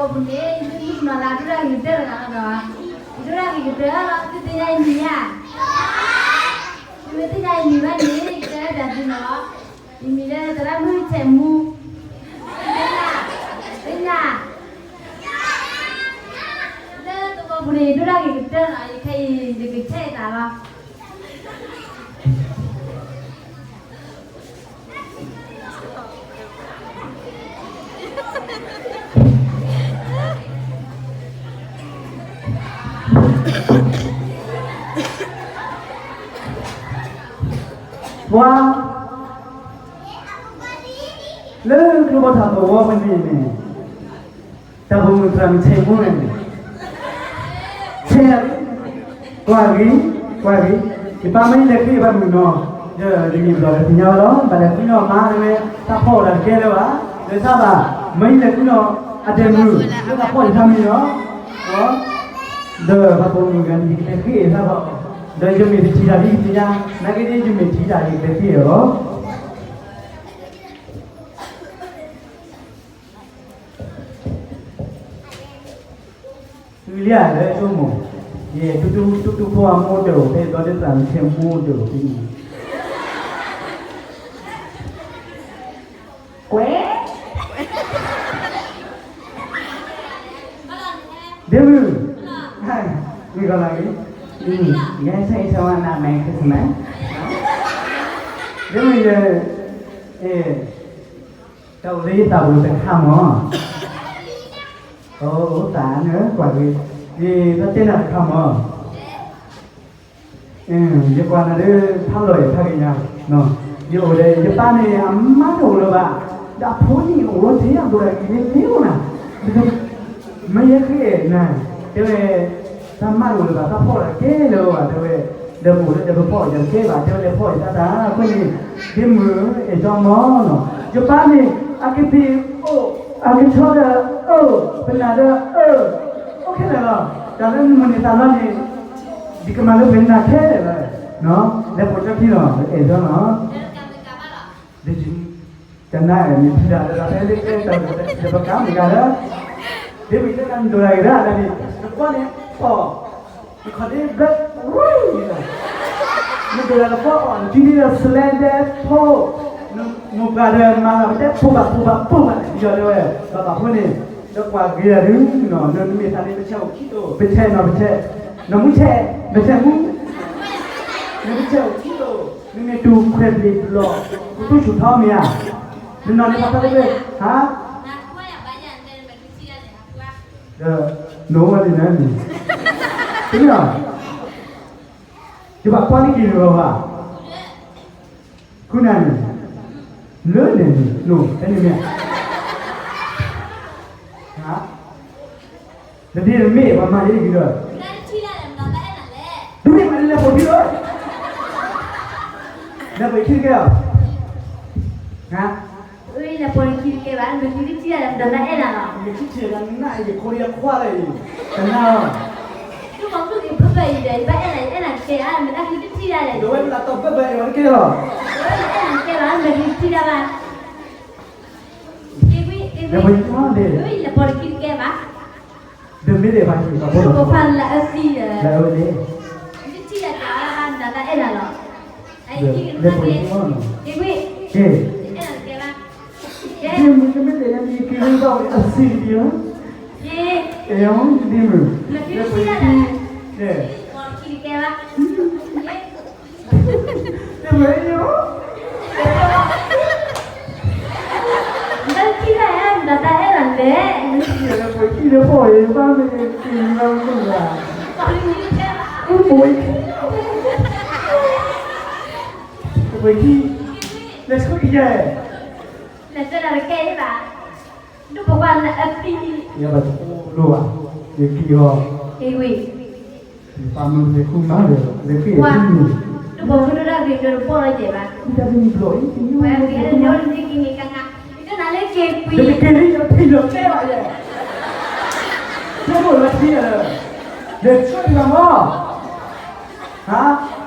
ပူၤန့ၣ် ယမ့ၢ်မၤလၢဒိၣ်ဒၣ်ဂ့ၤကတၢၢ်တဂၤလီၤဒီး, ယဒိၣ်ဒၣ်ဂ့ၤကတၢၢ်လီၤ, သုသ့ၣ်ညါယမံၤဧါ. သုမ့ၢ်သ့ၣ်ညါယမံၤဘၣ်န့ၣ် ယတဲဒၣ်သုနီၤ, ယမံၤလၢသရၣ်မုၣ်ဆဲးမူ, သ့ၣ်ညါ, လၢသဝီပူၤန့ၣ် ယဒိၣ်ဒၣ်ဂ့ၤကတၢၢ်လီၤ, ယခဲအံၤယကဆဲးအသးလီၤ. ပှၤ လၢကျိဘီထးသဝီပူၤန့ၣ်န့ၣ် တၢ်ပိာ်မုၣ်သရၣ်မုၣ်ဆဲးမူန့ၣ် ဆဲး ကွၢ်ဂ့ၤ, ကွၢ်ဂ့ၤ, ယပၢ်မ့ၢ်လဲၤဃ့ဘၣ်မုၢ်နီၤ, ဒီးတနံၤဘျီဒီးသ့ၣ်ညါဝဲလီၤ, ဘၣ်လဲၤဃုနီၢ်မါတဝဲ, တၢ်ဖီၣ်အီၤတၢ်တကဲလၢၤဘၣ်, ဒီးတၢ်ဘၣ်, မ့ၢ်လဲၤဃုနီၢ်အဒဲးမုၣ်, လၢတၢ်ဖီၣ်ယတၢ်မံၤနီၤ, ဒီးပၢ်ပိာ်မုၣ်ဂၤန့ၣ် ယကလဲၤဃ့အီၤတၢ်ဘၣ်, ဒီးယမ့ၢ်တထံၣ်တၢ်ဒ်ယသ့ၣ်ညါ, နာ်က့ဒ်ယမ့ၢ်ထံၣ်တၢ်ယကလဲၤဃ့အီၤလီၤ. သုလံဧါလၢဆိကမိၣ်, ယဲၢ်တူၢ်တူၢ်ဖိအမိၢ်တအိၣ်ဖဲ ဒီးဒ်သရၣ်မုၣ်ဆဲးမူတအိၣ်ဖဲန့ၣ်, ကွဲး, ဒ့မုၣ်, မ့ၢ်ကီးလီၤဂ့ၤ, ယဲဆဲးအံၤဆဲးဝါနၤ Merry Christmas, ဒ့မုၣ်ယဲ, တၢ်အိၣ်လၢယသးပူၤတခါမၢ်, အိၣ်သးန့ၣ်ကွၢ်ဂ့ၤ, ယတၢ်တဲနၤတခါမၢ်. ယကွၢ်နၤဒီး ဖးလီၤယဖးကညါ, ယအိၣ်ဒီး ယပၢ်န့ၣ် အမါတအိၣ်လၢၤဘၣ်, ဒီးအဖိန့ၣ်အိၣ်လီၤထဲအဘိဒီး ယမ့ၢ်အိၣ်နၤ, မ့ၢ်ယဃ့နၤ, တဲဝဲ, တၢ်မါတအိၣ်လၢၤဘၣ် တၢ်ဖီၣ်တၢ်ကဲလၢၤဘၣ် တဲဝဲ, ဒီးပအိၣ်လၢဒီးပဖီၣ်ယၤတကဲဘၣ် တဲဝဲ လဲၤဖီၣ်ယၤတၢ်တၢ်အဃိန့ၣ်, ဒ့မုၣ် အဲၣ်ဒိးမၢ်နီၤ, ယပၢ်န့ၣ် အကသ့ၣ်အိၣ်, အကဆီဒီးအၢ, ပနၢ်ဒီးအၢ, အိၣ်ခဲလၢာ်လီၤ, တၢ်လၢနမုၢ်န့ၢ်သးလီန့ၣ် ယကမၤလၢပှဲၤနၤခဲလၢာ်လီၤ, လဲၤပိာ်ကၠီခံလီၤ အဲၣ်ဒိးလီၤ, တနၤအံၤမ့ၢ်ထံၣ်တၢ်လၢတၢ်ဖဲလၢကဲတၢ်ဒီးပကါမုၢ်ဂၤလၢ, ဒ်မ့ၢ်လၢနဒိၣ်တၢ်ဂ့ၤဒၣ်လၢန့ၣ် နကွၢ်န့ၣ်အီၣ်, နခီၣ်ဒ့ဘျၢဝံၤလီၤ, နဒိၣ်တၢ်တဖီအီၣ် နထံန့ၣ်ဒီး စလဲဒဲဖိ, မိၢ်ပှၢ်ဒီးမၤလၤပတဲ ဖိဘၣ်ဖိဘၣ်ဖိဘၣ် ယီၤတဲဝဲ, ဘၣ်ဘၣ်ဖိန့ၣ်, ဒီးကွၢ်ဂ့ၤဒၣ်ဒုနီၤ နမ့ၢ်သးန့ၣ် ပဆဲးအိၣ်ခံတိၢ် ပဆဲးနီၤ ပဆဲး, နီၢ်မူဆဲး, ပဆဲးမူ, နမ့ၢ်ဆဲးအိၣ်ခံတိၢ် နမ့ၢ်တူၢ်ခွဲးဘျ့းဘျီၣ်, ပတူၢ်ဆူၣ်ထီမ့ၢ်ဧါ, နနီၢ်န့ၣ်ပှၤဖးလၢပှဲၤ, ဟါ, ဒီး နိဝဲန့ၣ်နၤန့ၣ်, တမ့ၢ်, ယဘၣ်ကွၢ်လံက့ၤနဂီၢ်ဘၣ်, ဃုနၤန့ၣ်, လၢန့ၣ်န့ၣ် နိ ဖဲန့ၣ်မ့ၢ်, ဟါ, နဒ်နမ့ၢ်ပှၤမၤလၢက့ၤဒီး, တမ့ၢ်မၤလၢလဲၤပိာ်ထံလီၤ, လဲၤပိာ်ခံတကဲလီၤ, ဟါ, လဲၤပိာ်ခံတကဲဘၣ် နမ့ၢ်ထံၣ်တထံၣ်ဒၣ်လဲၣ် နဒိးနၤအဲၣ်နၤလီၤ, နမ့ၢ်ထံၣ်ထံၣ်ဒၣ်နနၢ်အံၤ ယခိၣ်ယခွါလၢအံၤ, ကနၣ်လီၤ, ဒုးမၤကျိၣ်က့ၤဖၢဖၢအံၤဒီး ယဘၣ်အဲၣ်နၤ ယအဲၣ်နၤတကဲဧါ နမ့ၢ်အဲၣ်နၤတထံၣ်ဒၣ်လဲၣ်, ဒဝဲမနၤတီၢ်ဖၢဖၢအံၤဝဲတကဲလီၤ, အဲၣ်နၤတကဲဘၣ် နမ့ၢ်ထံၣ်တထံၣ်ဒၣ်ဘၣ် က့ၤကွံာ်, က့ၤကွံာ်, လဲၤပိာ်ခံတကဲဘၣ်, ဒ်မ့ၢ်ဒ်ဘၣ် ပှၤလၢအသံဒီး, လၢအဝဲန့ၣ်, တထံၣ်ဒၣ်တၢ်ဘၣ် နသးအဲၣ်နၤလီၤ, လဲၤပိာ်ခံမၢ်နီၤ, က့ၤကွံာ်, က့ၤ, အဲၣ်နၤတကဲဘၣ်, က့ၤ, မ့ၢ်တမ့ၢ်တဲလၢမ့ၢ်က့ၤဝဲဘၣ်ဝဲအသံတက့ၢ်လီၤ, က့ၤ, အဲၣ်, ဒ်မ့ၢ်, လဲၤပိာ်ခံ, က့ၤ, က့ၤ, တမ့ၢ်ယိၤ, နထံၣ်ဒၣ်ဧါ နတၢ်အဲၣ်နၤလဲၣ်, နထံၣ်ဒၣ်လၢပှၤခံလၢဖီၣ်အံၤ ဘၣ်မ့ၢ်က့ၤလီၤမုၢ်ဘၣ်, အိၣ်မ့ၢ်, ပှၤခံ, လဲၤဆိကယဲၢ်, လဲၤတဲဒၣ်တကဲအံၤဘၣ်, ဒုးပကွၢ်လၢအသံ, ယဘၣ်တအိၣ်လိၣ်ဘၣ်, ယက့ၤအီၤ, က့ၤဝံၤ ပှၤမုၢ်သ့ၣ်ဃုမၤဒီး လၢခရံာ်အသံန့ၣ်, ဒုးပိာ်မုၣ်ဒိၣ်ဒၣ်ဂ့ၤကၢတပီၢ်လီၤကဲဘၣ်, တၢ်တမံၤဘျီၣ်အံၤ ဝဲက့ၤလၢန့ၣ် က့ၤန့ၣ်က့ၤန့ၣ်က့ၤ, ယကနၣ်လၢက့ၤကွံာ်, ယက့ၤလၢယထံၣ်လၢကဲဘၣ်ယဲ, ဆိကမိၣ်လၢထံၣ်လၢ, ယဆိကမိၣ်လီၤ, ဟါ